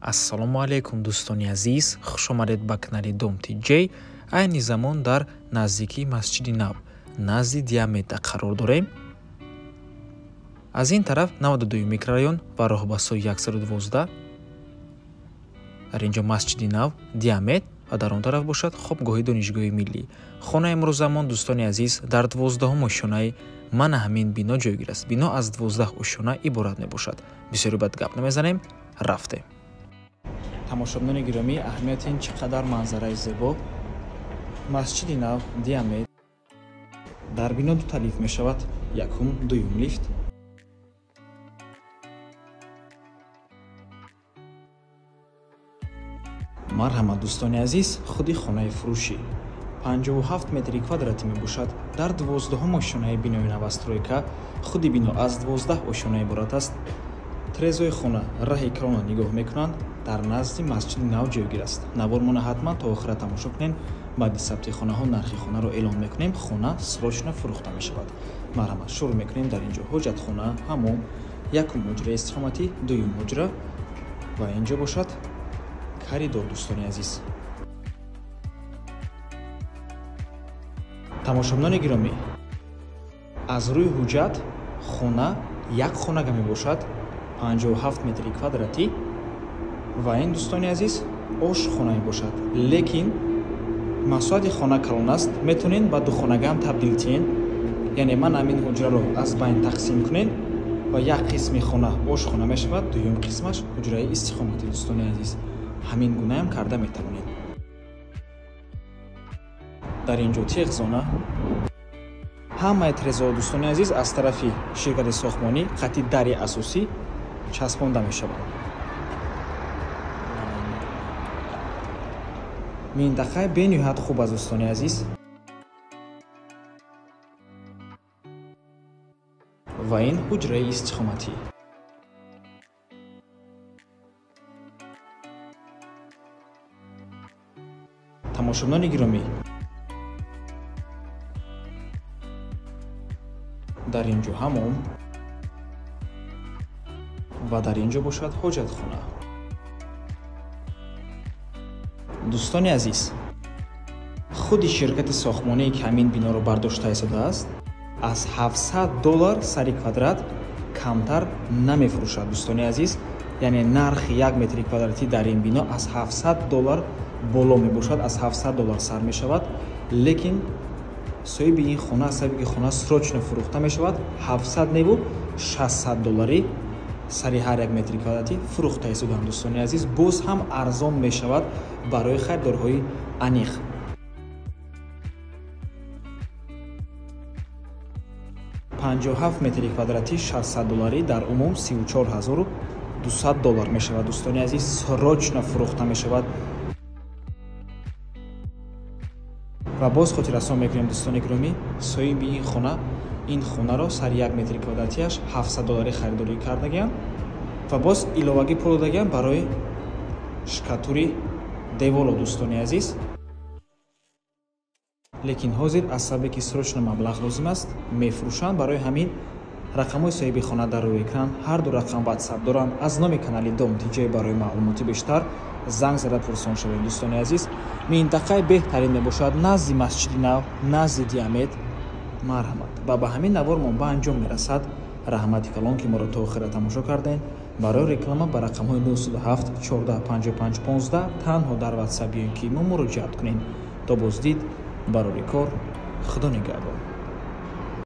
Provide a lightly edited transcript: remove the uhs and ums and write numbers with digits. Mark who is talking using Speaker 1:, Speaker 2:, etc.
Speaker 1: Ассалому алайкум, дӯстони азиз, хуш омадед ба канали Дом ТҶ. Айни замон дар наздикии масҷиди нав, назди Диамета қарор дорем. Аз ин тараф 92 микрорайон ва роҳ ба сӯи 112. Дар инҷо масҷиди нав, Диамет ва дар он тараф бошад хобгоҳи донишгоҳи миллӣ. Хонаи имрӯзамон, дӯстони азиз, дар 12 ошёнаи мана ҳамин бино ҷойгир аст. Бино аз 12 ошёна иборат мебошад. Бисёри бад гап намезанем, рафтем. Тамошобинони гиромӣ, аҳамияти ин чӣ қадар манзараи зебо. Масҷиди нав, Диамет. Дар бино дута лифт мешавад, якум, дуюм лифт. Марҳамат, дӯстони азиз, худи хонаи фурӯшӣ 57 метри квадратӣ мебошад. Дар 12 ошёнаи бинои новостройка. Худи бино аз 12 ошёна иборат аст. Трезои хона раҳи калона нигоҳ мекунанд, дар назди масҷиди нав ҷойгир аст. Навормона ҳатман то охира тамошо кунем. Баъди сабти хонаҳо нархи хонаро эълон мекунем. Хона срочно фурӯхта мешавад. Марҳамат, шурӯъ мекунем. Дар инҷо ҳоҷатхона, ҳамом, якум ҳуҷраи истиқоматӣ, дуюм ҳуҷра ва инҷо бошад коридор. Дӯстони азиз, тамошобинони гиромӣ, аз рӯи ҳуҷҷат хона як хонага мебошад, 57 метри квадратӣ ва ин, дӯстони азиз, ошхона мебошад. Лекин масоҳати хона калон аст, метавонед ба духонагаам табдил диҳед. Яъне ман ҳамин ҳуҷраро аз байн тақсим кунед ва як қисми хона ошхона мешавад, дуюм қисмаш ҳуҷраи истиқоматӣ. Дӯстони азиз, ҳамин гунаам карда метавонед. Дар ин ҷо теғзона. Ҳамаи трезоҳо, дӯстони азиз, аз тарафи ширкати сохтмонӣ қатъи дари асосӣ часпонда мешаванд. Минтақаи бениҳоят хуб аст, дӯстони азиз. Ва ин ҳуҷраи истиқоматӣ. Тамошобинони гиромӣ, дар ин ҷо ҳамом ва дар ин ҷо бошад ҳоҷатхона. Дӯстони азиз, худи ширкати сохтмоние ки ҳамин биноро бардошта истодааст, аз $700 сари квадрат камтар намефурӯшад. Дӯстони азиз, яъне нархи як метри квадратӣ дар ин бино аз $700 боло мебошад, аз $700 сар мешавад. Лекин соҳиби ин хона, сабаби ки хона срочно фурӯхта мешавад, 700 неву $600 сари ҳар як метри квадратӣ фурӯхта истоданд. Дӯстони азиз, боз ҳам арзон мешавад барои харидорҳои аниқ. 57 метри квадратӣ $600 дар умум $34,200 мешавад. Дӯстони азиз, срочно фурӯхта мешавад. Ва боз хотиррасон мекунем, дӯстони гиромӣ, соҳиби ин хона ин хонаро сари як метри квадратиаш $700 харидорӣ кардагианд ва боз иловагӣ пул додагианд барои шкатури деволо. Дӯстони азиз, лекин ҳозир аз сабабе ки срочно маблағ лозим аст, мефурӯшанд. Барои ҳамин рақамҳои соҳиби хона дар рӯи экран, ҳар ду рақам ватсап доранд. Аз номи канали Дом ТҶ барои маълумоти бештар занг зада пурсон шавед. Дӯстони азиз, минтақаи беҳтарин мебошад, назди масҷиди нав, назди Диамет. Марҳамат. Ва ба ҳамин навормон ба анҷом мерасад. Раҳмати калон, ки моро то охира тамошо кардем. Барои реклама ба рақамҳои 907 14 55 15 танҳо дар ватсап ё ки мо муроҷиат кунед. То боздид, барори кор, Худо нигаҳбон.